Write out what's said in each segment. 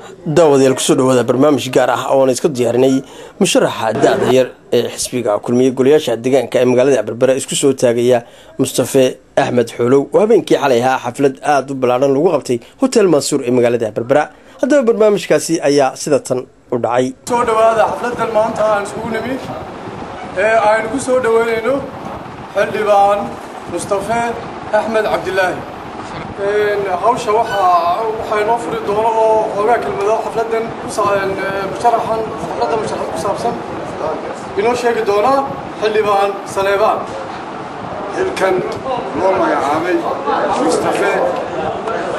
Daawadayaal, kusoo dhawaada barnaamij gaar ah oona iska diyaarinay musharaxa da-da yar ee xisbiga Kulmiye golayaasha deegaanka ee magaalada Berbera isku soo taagaya, Mustafe Axmed Xoolow, oo habeenkii xalay ahaa xaflad aada u ballaadhan lagu qabtay Hotel Mansuur ee magaalada Berbera. Haddaba barnaamijkaasi ayaa sida tan u dhacay. Soo dhawaada xafladan maanta aan iskugu nimid ee aynu ku soo dhoweynayno xildhibaan Mustafe Axmed Cabdilaahi. Hawsha waxaa inoo furi doono oo xoogaa kelmado xafladan musharaxan, xafladda musharaxan ku saabsan inoo sheegi doonaa xildhibaan Saleebaan. Xilkan loo magacaabay Mustafe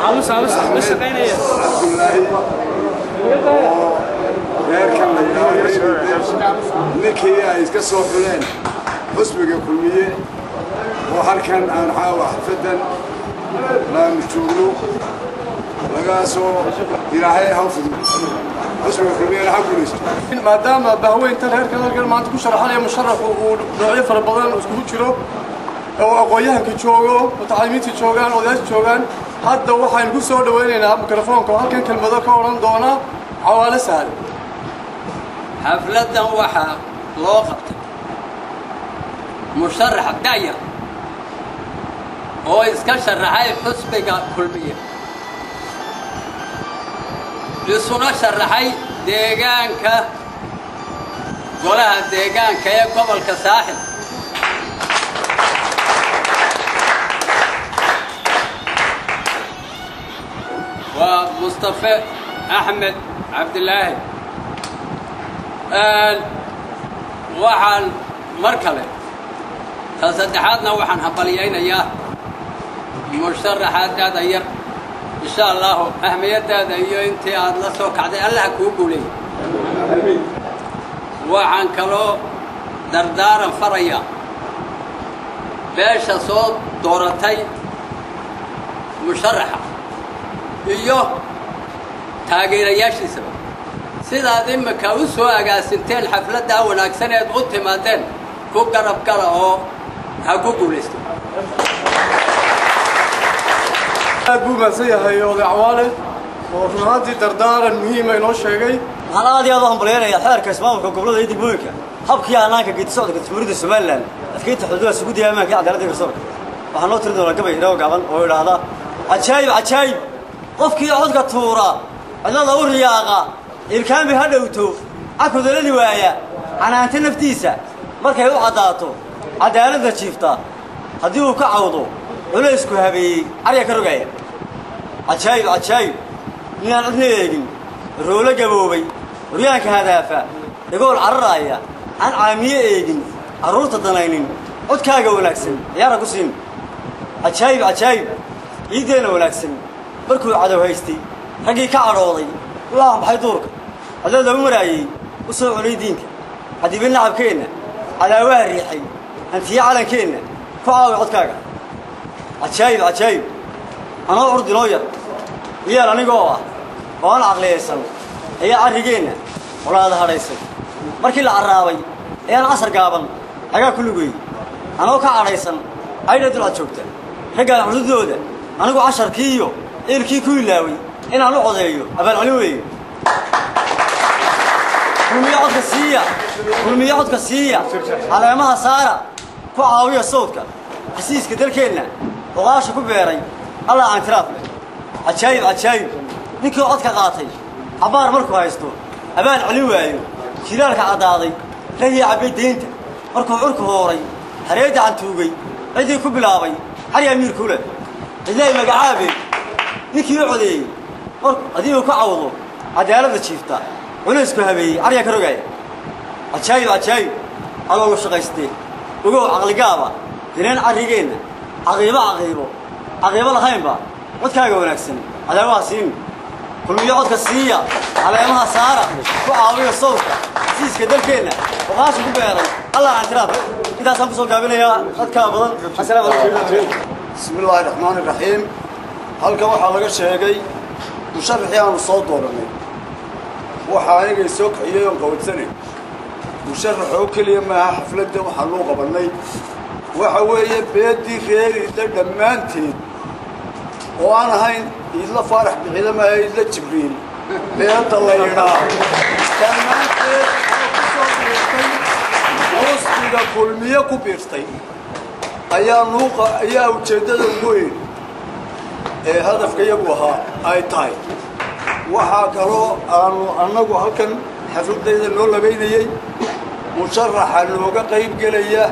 Axmed Cabdulaahi oo reerkan la yidhaahdo, ninkii ay iska soo xuleen xusbiga Kulmiye, oo halkan aan caawa xafladdan laanu joogno lagaa soo ilaahay ha fudud, xusbiga Kulmiyena ha guulaysto. Maadaama bahweyntan reerkan halkan maanta ku sharaxanaya musharaxu uu noocyo fara badan iskugu jiro, oo aqoon-yahanka joogo, mutacalimiinta joogaan, odayaasha joogaan, hadda waxaynu ku soo dhawaynaynaa mikrofoonka oo halkan kelmado ka odhan doona Cawaale Sahale. Xafladdan waxaa loo qabtay musharax da'yar oo iska sharaxay xusbiga Kulmiye, isuna sharaxay deegaanka, golaha deegaanka ee gobolka Saaxil. Waa Mustafe Axmed Cabdilaahi. Waxaan mar kale ta saddexaadna waxaan hambalyaynayaa musharaxa daada yar. Insha allahu ahmiyaddaada iyo intii aad la soo kacday Allaha kuu guuleeyay. Waxaan kaloo dardaaran farayaa beesha soo dooratay musharaxa iyo taageerayaashiisaba, sidaad imika u soo agaasinteen xafladdaa wanaagsaneed u timaadeen, ku garab gala oo ha ku guulaysto. Aad buu mahadsan yahay oday Cawaale oo run ahaantii dardaaran muhiima inoo sheegay. Waxaan aad iyo aad u hambalyaynayaa xeerka ismaamulka gobollada iyo degmooyinka, habkii hannaanka geedi socodka jamhuuriyadda Somalilan, adkeynta xuduudaha, suguddiga ammaanka iyo cadaaladda garsoorka. Waxaan noo tiri doonaa gabay inoo gaaban oo idhaahda: cajaayib cajaayib, qofkii codka tuura, cidlada u riyaaqa, ilkaanbi ha dhowto, cakudalali waaya, canaanta naftiisa markay u caddaato, cadaaladda jiifta haddii uu ka cawdo, culaysku habeeyey carya ka rogaya. Cajaayib cajaayib, ninaan cidna eegin, roolo gaboobay, horyaanka hadaafa, dhagool cararaaya, aan caamiye eegin, carruurta danaynin, codkaaga wanaagsan ciyaara ku siin. Cajaayib cajaayib, ciiddeenna wanaagsan markuu cadow haystay, raggii ka cadhooday u aanbaxay duurka, cidlada u maraayey, u soo cunay diinka, cadibe nacabkeenna, cadaawaha riixay, hantiye calankeenna, ku caawi codkaaga. Cajaayib cajaayib, anoo curdinoo yar, ciyaal anigoo ah oo aan caqliyaysan, ayaa carrigeenna colaada hadhaysay. Markii la carraabay ayaan casar gaaban xagaa ku lugeeyey, anoo ka cadhaysan caydha dulcad joogta, raggaan cududooda anigu casharkii iyo ciilkii ku ilaaway inaan u codeeyo abaalcelin weeye. Kulmiye codka siiya, Kulmiye codka siiya, caleemaha saara, ku caawiya sawdka, xasiiska dalkeenna oqaasha ku beeray, Allah aantiraaf leh. Cajaayib cajaayib, ninkii codka qaatay cabbaar markuu haysto abaal celin waayo, jilaalka caddaaday, rahii cabbay deynta markuu curku hooray, hareedda cantuugay, ciddii ku bilaabay cari amiirku leh, cidlaay magacaabe. Ninkii u codeeyey mar haddii uu ka cawdo, cadaaladda jiifta culaysku habeeyey caryaa ka rogaaya. Cajaayib cajaayib, aloogu shaqaystee ogow caqligaaba, dineen carrigeenna, caqiibo caqiibo caqiibo lahaynba, codkaaga wanaagsan cadaawaha siin. Kulmiyo codka siiya, caleemaha saara, ku caawiya sawdka, xasiiska dalkeenna oqaasha ku beeray, Allah aantiraaf. Intaasaan kusoo gaabinayaa, dadkaa badan. Assalaamu calaykum. Bismi illaahi raxmaani raxiim. Halkan waxaa laga sheegay musharaxii aanu soo dooranay. Waxaa anigay soo kiciyey oon qawadsanay musharax oo keliya maaha, xafladda waxaa loo qabannay waxa weeye beedii reer Idla dhammaanteed oo aan ahayn Iidla Faarax Bixida maaha, Iidla Jibriil Beerta la yidhaa dhammaanteed oo ku soo biirtay xusbiga Kulmiye ku biirtay ayaa nuuqa ayaa ujeeddada ugu weyn ee hadafka iyagu ahaa ay tahay. Waxaa kaloo aanu annagu halkan xafladayda noo labaynayey musharaxa nooga qayb gelaya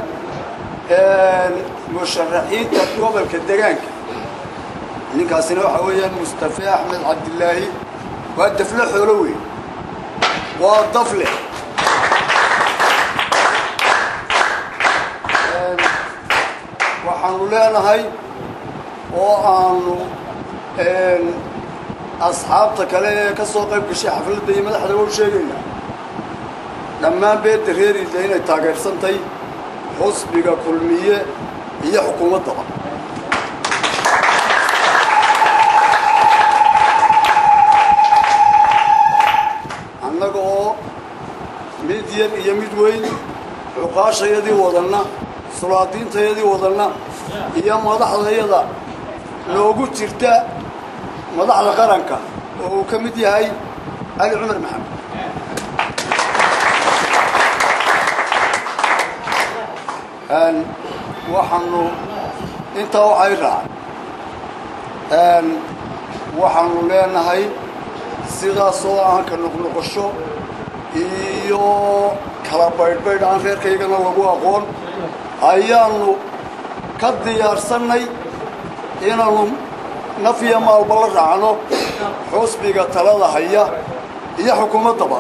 musharaxiinta gobolka degaanka. Ninkaasina waxaa weeyaan Mustafe Axmed Cabdilaahi. Waa dafle xoolo weyn, waa dafle. Waxaanu leenahay oo aanu asxaabta kale ee ka soo qayb gashay xafladda iyo madaxda u sheegaynaa dhammaan beedda reer Iidle inay taageersantay xusbiga Kulmiye iyo xukuumaddaba. Annaga oo mid yar iyo mid weyn, cuqaashayadii wadanna, sulaadiintayadii wadanna iyo madaxdayada noogu jirta madaxda qaranka oo uu ka mid yahay Cali Cumar Maxamed, waxaanu intaa waxay raacay waxaanu leenahay sidaas oo aan ka noqnoqosho iyo kala baydhbaydh aan reerkaygana lagu aqoon ayaanu ka diyaarsannay inaanu naf iyo maalba la raacno xusbiga talada haya iyo xukuumaddaba.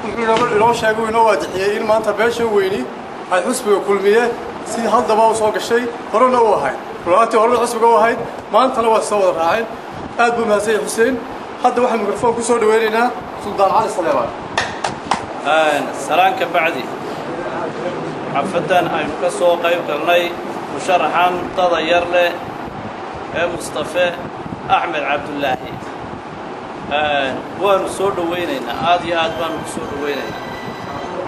Wuxuu inoo sheegay uu inoo waadixiyey in maanta beesha weyni ay xusbiga Kulmiye si haddaba u soo gashay, horena u ahayd, runaantii horena xusbiga u ahayd, maantana waa soo wada raaceen. Aad buu mahadsan yahay Xuseen. Hadda waxaan mikrafoon ku soo dhaweynaynaa Suldaan Cali Saleebaan. Salaan ka bacdi, xafaddan aynu ka soo qayb galnay musharaxan dada yar leh ee Mustafe Axmed Cabdulaahi waanu soo dhowaynaynaa, aad iyo aad baanu ku soo dhowaynaynaa.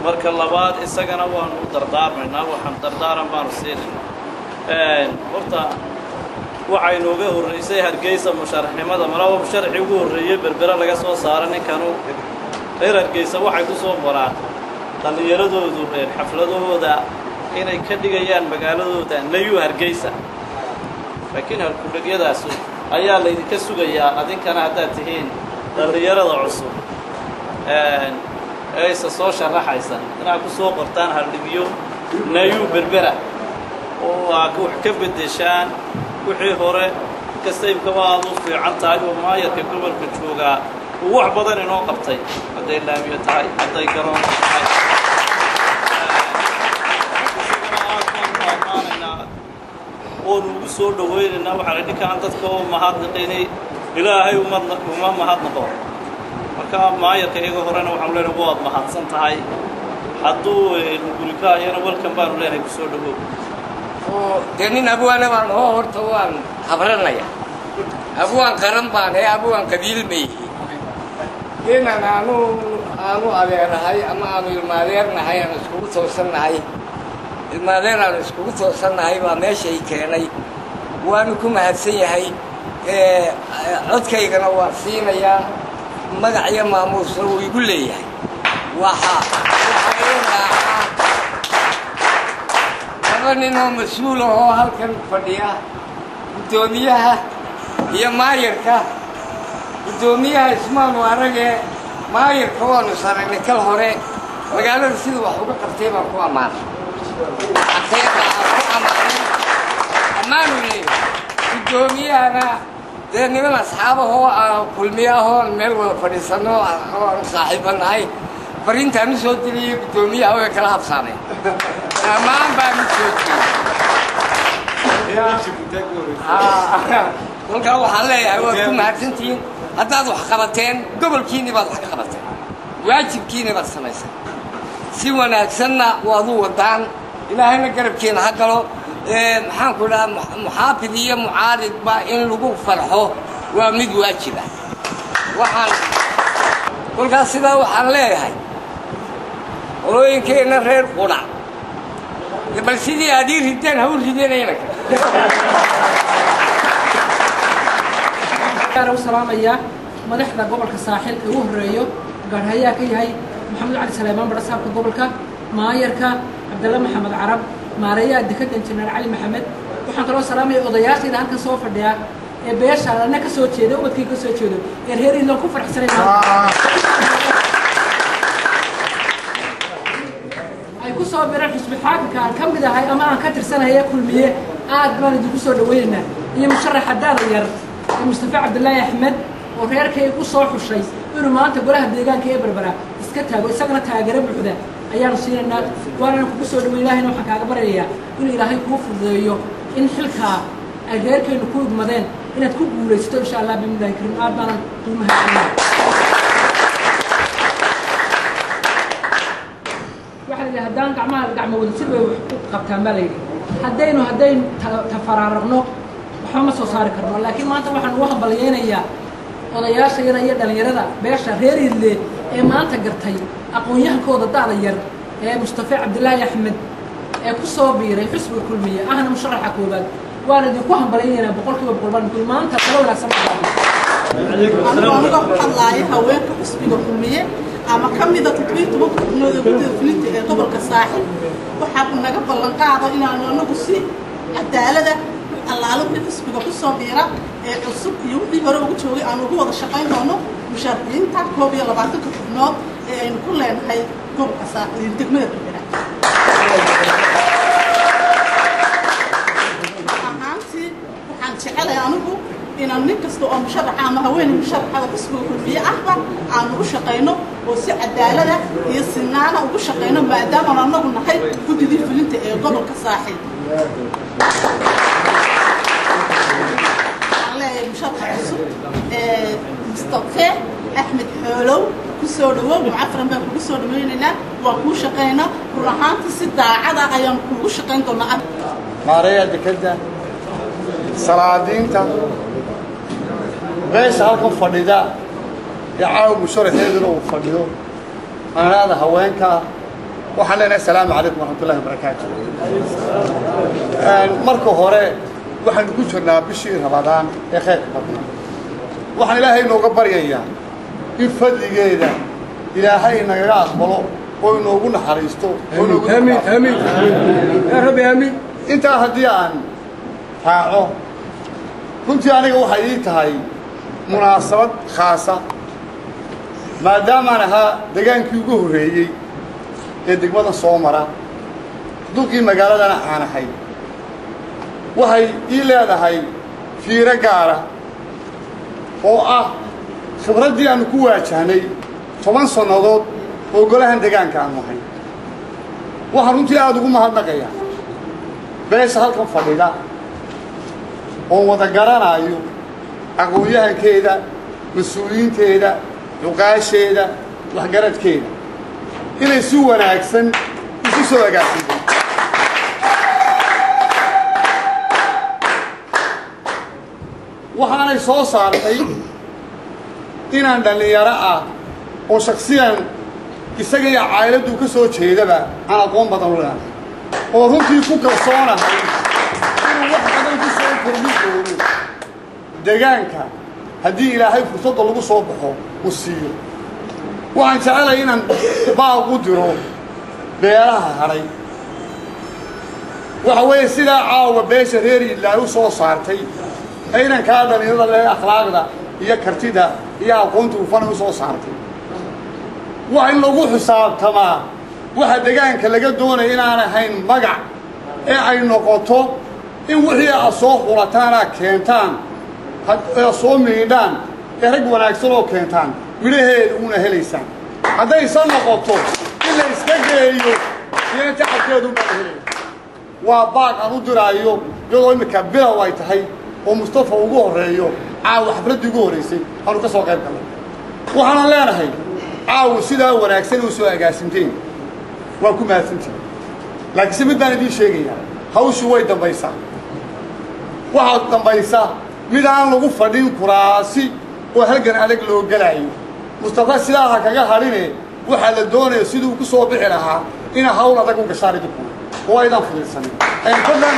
Marka labaad isagana waanu u dardaarmaynaa, waxaan dardaaran baanu siinaynaa. Horta waxay nooga horraysay Hargeysa musharaxnimada, malaba musharaxii ugu horreeyey Berbere laga soo saaro ninkanu. Reer Hargeysa waxay ku soo qoraan dhallinyaradoodu xafladahooda inay ka dhigayaan magaaladooda Nayu Hargeysa, laakiin halkudhegyadaas ayaa laydinka sugayaa adinkana haddaad tihiin dhallinyarada cusub ee isa soo sharaxaysa inaad ku soo qortaan haldhigyo Nayu Berbera oo aa wax ka beddeshaan wixii hore. Kasta imkaba aad u fiican tahay oo maayarka gobolka joogaa uu wax badan inoo qabtay, hadday laamiyo tahay, hadday garoonka tahay, isagana aad baanu ammaanaynaa oonu ugu soo dhowaynaynaa. Waxaa ninkaan dadka oo mahadnaqinay Ilaahay uma mahadnaqo. Marka maayarka iyaga horena waxaanu leenahay waad mahadsan tahay. Hadduu gurikaayana welkan baanu leenahay, kusoo dhawow. Oo dee nin abwaana baan oo horta waan habranaya, abwaan qaran baan ee abwaan qabiil mayhi. Inaan aanu adeerahay ama aanu ilmaadeernahay, aanu iskugu toosannahay, ilmaadeer aanu iskugu toosannahay baa meeshay keenay. Waanu ku mahadsan yahay, codkaygana waan siinayaa, magac iyo maamuusna wuu igu leeyahay. Waxa ii raacaa laba nin oo mas-uul ahoo halkan fadhiya, guddoomiyaha iyo maayarka. Guddoomiyaha ismaanu aragee, maayarka waanu saragnay kal hore. Magaalada siduu wax uga qabtay baan ku ammaanay, xaqiiqa aan ku ammaanay, ammaanu leeyahay. Guddoomiyahana dee niman asxaabahoo aan Kulmiye ahoon meel wada fadhiisanno oo aan saaxiiba nahay, fariintaan u soo diriyey guddoomiyaha way kala habsaameen, ammaan baan u soo diriyey. Kolkaa waxaan leeyahay waad ku mahadsantihiin haddaad wax qabateen, gobolkiinni baad wax ka qabateen, waajibkiinni baad samayseen, si wanaagsanna waad u wadaan. Ilaahayna garabkiina ha galo. Maxaan ku dhahaa, muxaafid iyo mucaaridba in lagu farxo waa mid waajiba. Waxaan kolkaas sidaa waxaan leeyahay qolooyinkeenna reer Qudhac, bal sidii aad ii rideen ha u rideen inanka. U salaamayaa Madaxda gobolka Saaxil ee ugu horeeyo gaarhayaa ka yahay Maxamed Cali Saleymaan, barasaabka gobolka, maayarka Cabdalle Maxamed Carab, maareeyaha dekadda Injineer Cali Maxamed. Waxaan kaloo salaamaya odayaashayda halkan soo fadhiya ee beesha ana ka soo jeeda, ubadkii ka soo jeedo ee reer Iidlaan ku faraxsanay ay ku soo bireen xisbi xaakimka aan ka mid ahay ama aan ka tirsanahay ee Kulmiye. Aad baan idinku soo dhaweynaynaa, iyo musharaxa daada yar ee Mustafa Cabdilaahi Axmed oo reerkay ku soo xushay inuu maanta golaha deegaanka ee Berbera iska taago. Isagana taageero buuxda ayaanu siinaynaa, waanana kugu soo dhaweyn. Ilaahayna waxaan kaaga baryayaa inuu Ilaahay kuu fududeeyo in xilkaa ay reerkaynu ku igmadeen inaad ku guulaysato, insha Allah bimillahi kariim. Aad baanan kuu mahadsanaa. Waxaa la yidhi haddaan gacmaha gacmo wada jir bay wax ku qabtaan baa la yidhi. Haddaynu tafaraaraqno waxba ma soo saari karno, laakiin maanta waxaan ugu hambalyeynayaa odayaashayada iyo dhallinyarada beesha reer Iidle ee maanta gartay aqoon-yahankooda da'da yar ee Mustafa Cabdilaahi Axmed ee ku soo biiray xisbiga Kulmiye, ahna musharaxa koowaad. Waan idinku hambalyeynaynaa 100% baan maanta talo wanaagsan. Anigoo ku hadlaaya haweenka xisbiga Kulmiye ama ka mida 17-ka xubnood ee guddida fulinta ee gobolka Saaxil, waxaa naga ballan qaado inaanu anagu si cadaalada allaalo wixii xisbiga ku soo biira ee cusub iyo wixii hore ugu joogay aanu ugu wada shaqayn doono musharaxiinta 21-ka xubnood ee aynu ku leenahay gobolka Saaxil iyo degmada Berbera. Ahaantii waxaan jecelahay anigu inaan nin kasta oo musharaxa ama haweeney musharaxada xisbiga Kulmiye ahba aanu u shaqayno oo si cadaalada iyo sinaana ugu shaqayno, maadaama anagu nahay guddidii fulinta ee gobolka Saaxil. Waxaan leeyahay musharaxa cusub ee Mustafe Axmed Xoolow, ku soo dhawow, mucafaran baan kugu soo dhawaynaynaa, waan kuu shaqaynaa, run ahaantii si daacada ayaan kuugu shaqayn doonaa. Maareeya dekadda, salaadiinta beesha halkan fadhida ee caawa musharaxeeduna uu fadhiyo, anaada haweenka, waxaan leenahay asalaamu calaykum waraxmatullahi wabarakaatu. Marka hore waxaanu ku jirnaa bishii Ramadaan ee khayrka badnaa. Waxaan Ilaahay inooga baryayaa in fadligeeda Ilaahay nagaga aqbalo oo inoogu naxariisto oo inoogu. Yaa Rabbi, aamiin. Intaa haddii aan raaco, runtii aniga waxay ii tahay munaasabad khaasa, maadaamaan ahaa degaankii ugu horreeyey ee degmada soo mara, duqii magaaladana aan ahay. Waxay ii leedahay fiiro gaara oo ah khibraddii aannu ku waajahnay 10 sannadood oo golahan degaanka aanu ahay. Waxaan runtii aada ugu mahadnaqayaa beesha halkan fadhida oon wada garanaayo, aqoon-yahankeeda, mas-uuliyiinteeda, cuqaasheeda, waxgaradkeeda, inay si wanaagsan isu soo agaasintay. Waxaanay soo saartay inaan dhallinyaro ah oo shaksiyan isaga iyo caa'iladdu ka soo jeedaba aan aqoon badan u leenahay oo runtii ku kalsoonahay inuu wax badan ku soo kordhin doono degaanka haddii Ilaahay fursadda lagu soo baxo uu siiyo. Waxaan jecelahay inaan baaq u diro beelaha hadhay. Waxa weeye sidaa caawa beesha reer Iidlaay u soo saartay ee inankaa dhallinyarada leh akhlaaqda iyo kartida iyo aqoonta hufana u soo saartay, waa in lagu xisaabtamaa waxa degaanka laga doonaya inaan ahayn magac ee ay noqoto in wixii aad soo xulataan, aad keentaan, aad soo miidhaan ee rag wanaagsan oo keentaan, midhaheeda uuna helaysaan. Haddaysan noqoto in la iska geeyo, iyana tacabkeedu baan helaya. Waa baaq aan u diraayo, iyadoo imminka bilow ay tahay oo Mustafa ugu horreeyo caawa xafladdii ugu horraysay aanu ka soo qayb gallay. Waxaanan leenahay caawa sidaa wanaagsan u soo agaasinteen waa ku mahadsantihin, laakiinse mid baan idiin sheegayaa: hawshu way dambaysaa. Waxaa dambaysa mid aan lagu fadhin kuraasi oo halgan adag loo gelaayo. Mustafa sidaa ha kaga hadhine, waxaa la doonaya siduu ku soo bixi lahaa ina hawl adag u gashaan idinkuna oo aydaan fudaysanin. Fadlan,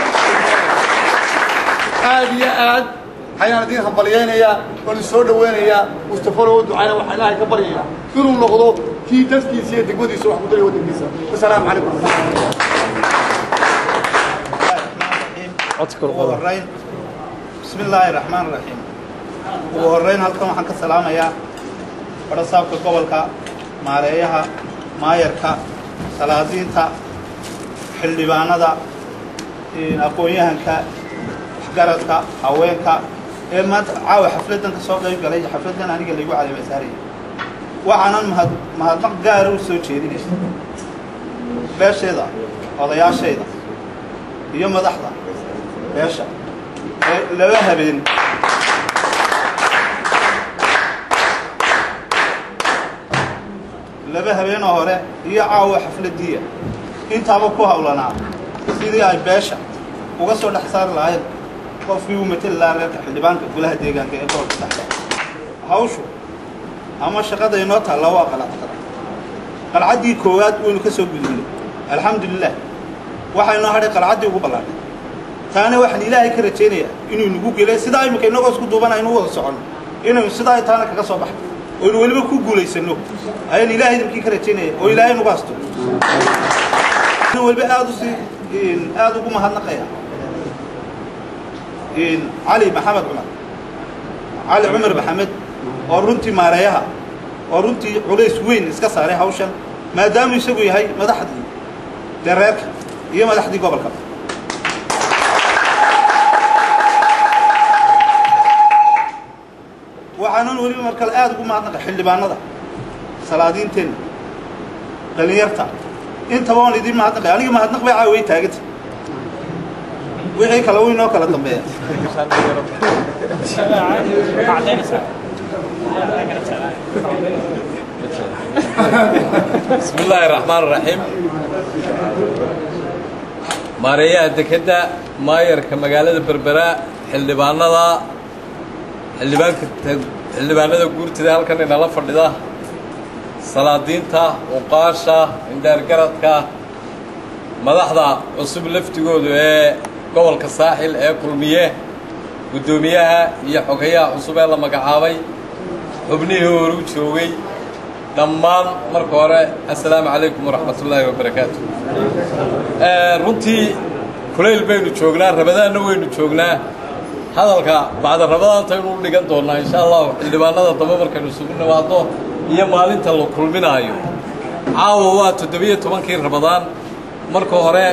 aad iyo aad Waxayaan idiin hambalyaynayaa oo idin soo dhaweynayaa. Mustafana oo ducayna, waxaa Ilaahay ka baryayaa inuu noqdo kii dadkiisa iyo degmadiisa wax ku daraya waddankiisa. Wasalaamu calaykum. Ugu horrayn, bismi illaahi raxmaan raxiim. Ugu horrayn halkan waxaan ka salaamayaa badhasaabka gobolka, maareeyaha, maayarka, salaadiinta, xildhibaanada, aqoon-yahanka, waxgaradka, haweenka ee maanta caawa xafladdan ka soo qayb galay, xafladdan aniga laygu caleema saaraya. Waxaanan mahad mahadnaq gaara u soo jeedinaya beesheeda, odayaashayda iyo madaxda beesha ee laba habeen 2 habeenoo hore iyo caawa xafladiya intaaba ku hawlanaa sidii ay beesha uga soo dhex saari lahayd qofkii uu mateli lahaa reerka xildhibaanka golaha deegaanka ee gobolka Saaxil. Hawshu ama shaqada inoo taalla waa qalcad. Qalcaddii koowaad waynu ka soo gudubnay, alxamdulilah. Waxaa inoo hadhay qalcaddii ugu ballaadhay. Taana waxaan Ilaahay ka rajaynayaa inuu nagu gelay sidaa imika inagoo isku duuban aynu wada soconno, inaynu sidaa taana kaga soo baxno oo aynu weliba ku guulaysanno ayaan Ilaahay idamkii ka rajaynaya oo Ilaahay nagu asto. Weliba aada usii aada ugu mahadnaqaya Cali Maxamed Cumar, Cali Cumar Maxamed, oo runtii maareeyaha, oo runtii culays weyn iska saaray hawshan, maadaamuu isagu yahay madaxdii dee reerka iyo madaxdii gobolka. Waxaanan weliba mar kale aada ugu mahadnaqay xildhibaanada, salaadiinteenna, dhalinyarta, intaba waan idiin mahadnaqay. Aniga mahadnaq bay caaway taaganta, wixii kale wuu inoo kala dambeeya. بسم الله الرحمن الرحيم. Maareeyaha dekedda, maayarka magaalada Berbera, xildhibaanada, xildhibaanka, xildhibaanada guurtida halkan inala fadhida, salaadiinta, uqaasha, indheergaradka, madaxda cusub laftigoodu ee gobolka Saaxil ee Kulmiye, guddoomiyaha iyo xogayaha cusub ee la magacaabay, xubnihii horu joogay, dhammaan marka hore assalaamu calaykum waraxmat ullaahi wabarakaatu. Runtii kulayl baynu joognaa, Ramadaanna waynu joognaa. Hadalka bacda Ramadaantaynu u dhigan doonnaa, insha Allahu, xildhibaanada dambe markaynu isugu nimaadno iyo maalinta la kulminaayo. Caawa waa 17-kii Ramadaan. Marka hore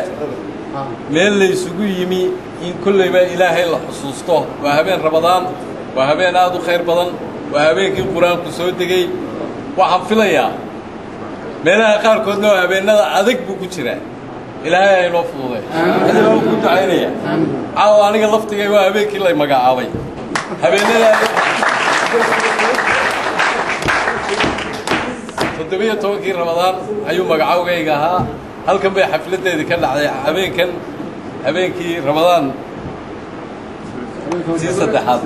meel la isugu yimi in kollayba Ilaahay la xusuusto. Waa habeen Ramadaan, waa habeen aad u khayr badan, waa habeenkii Qur-aanku soo degey. Waxaan filayaa meelaha qaarkoodna oo habeenada adag buu ku jiraa. Ilaahay ha inoo fududay. Xildhibaan ku ducaynaya. Caawa aniga laftigay waa habeenkii lay magacaabay. Habeenada 17-kii Ramadaan ayuu magacawgayga ahaa. Halkan bay xafladdeedii ka dhacday habeenkan, habeenkii Ramadaan tii saddexaad.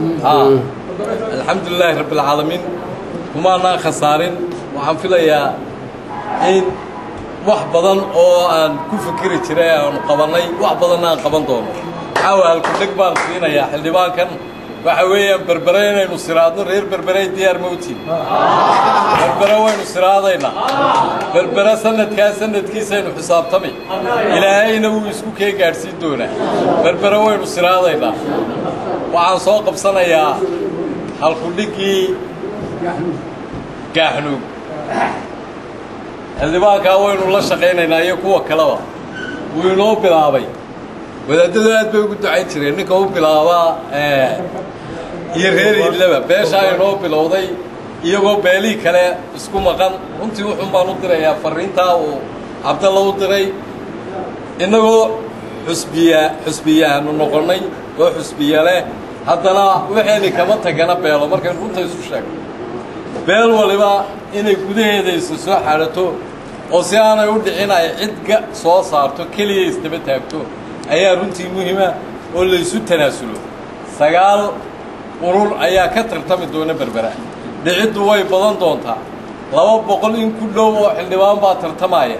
Alxamdu lilaahi rabbi alcaalamiin, kumaanaan khasaarin. Waxaan filayaa in wax badan oo aan ku fikiri jiray aanu qabannay, wax badanna aan qaban doono. Caawa halkudheg baan siinayaa xildhibaankan, waxa weeyaan Berbere inaynu siraadno. Reer Berberey, diyaar mawtiin? Berbere waynu siraadaynaa. Berbere sanadkaa sanadkiisaynu xisaabtami, Ilaahayna wuu isku kee gaadhsiin doonaa. Berbere waynu siraadaynaa. Waxaan soo qabsanayaa halkudhiggii Gaaxnuug. Xildhibaankaa waynu la shaqaynaynaa iyo kuwa kaleba. Wuu inoo bilaabay. Wadaadadu aad bay ugu ducayn jireen ninka u bilaabaa iyo reer Idlaba. Beeshaa inoo bilowday iyagoo beelihii kale isku maqan. Runtii wuxuun baan u dirayaa farriintaa uu Cabdalla u diray. Innagoo xusbiya xusbiyaanu noqonnay oo xusbiya leh, haddana waxayni kama tagana beelo. Markaynu runta isu sheegno, beel waliba inay gudaheeda isu soo xadhato oo si aanay u dhicin ay cidga soo saarto keliya isdaba taagto ayaa runtii muhiima oo laysu tanaasulo. 9 urur ayaa ka tartami doona Berbera. Dhiciddu way badan doontaa. 200 in ku dhow oo xildhibaan baa tartamaya,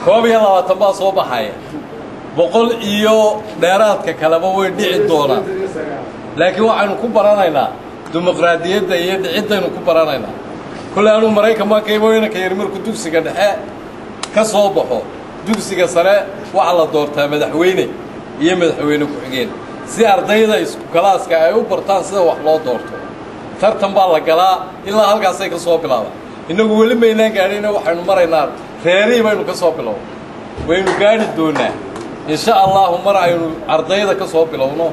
21 baa soo baxaya, 100 iyo dheeraadka kaleba way dhici doonaan. Laakiin waxaynu ku baranaynaa dimuqraadiyadda iyo dhiciddaynu ku baranaynaa. Kolley anuu Maraykan baan ka imo, inanka yar markuu dugsiga dhexe ka soo baxo, dugsiga sare waxaa la doortaa madaxweyne iyo madaxweyne ku-xigeen, si ardayda isku kalaaska ay u bartaan sida wax loo doorto. Tartan baa la galaa, ilaa halkaasay ka soo bilaabaan. Innagu weli maynaan gaadhayna, waxaynu maraynaa reerihii baynu ka soo bilowno. Waynu gaadhi doonaa insha allahu mar aynu ardayda ka soo bilowno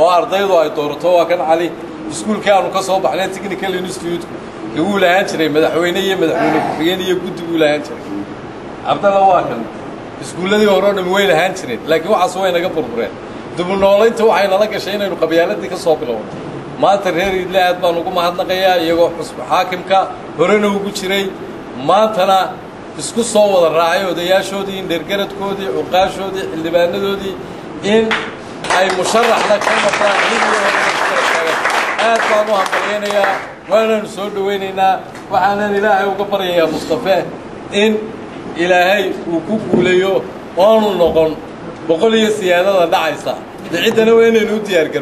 oo ardaydu ay doorato. Waa kan Cali, iskuulkii aanu ka soo baxnay, Technical Institute-ku, wuu lahaan jiray madaxweyne iyo madaxweyne ku-xigeen iyo guddi buu lahaan jiray. Cabdalla waa kan. Iskuulladii hore o dhami way lahaan jireen, laakiin waxaas way naga burbureen. Dubunoolaynta waxay nala gashay inaynu qabyaaladii ka soo bilowno. Maanta reer Iidle aad baan ugu mahadnaqayaa, iyagoo xusbu xaakimka horena ugu jiray, maantana isku soo wada raacay odayaashoodii, indheergaradkoodii, cuqaashoodii, xildhibaanadoodii, in ay musharaxna ka noqdaan. Aad baan u hambalyaynayaa, waananu soo dhowaynaynaa. Waxaanan Ilaahay uga baryayaa Mustafe in Ilaahay uu ku guuleeyo oonu noqon 100 iyo siyaadada dhacaysa. Dhiciddana waa inaynu u diyaar garo.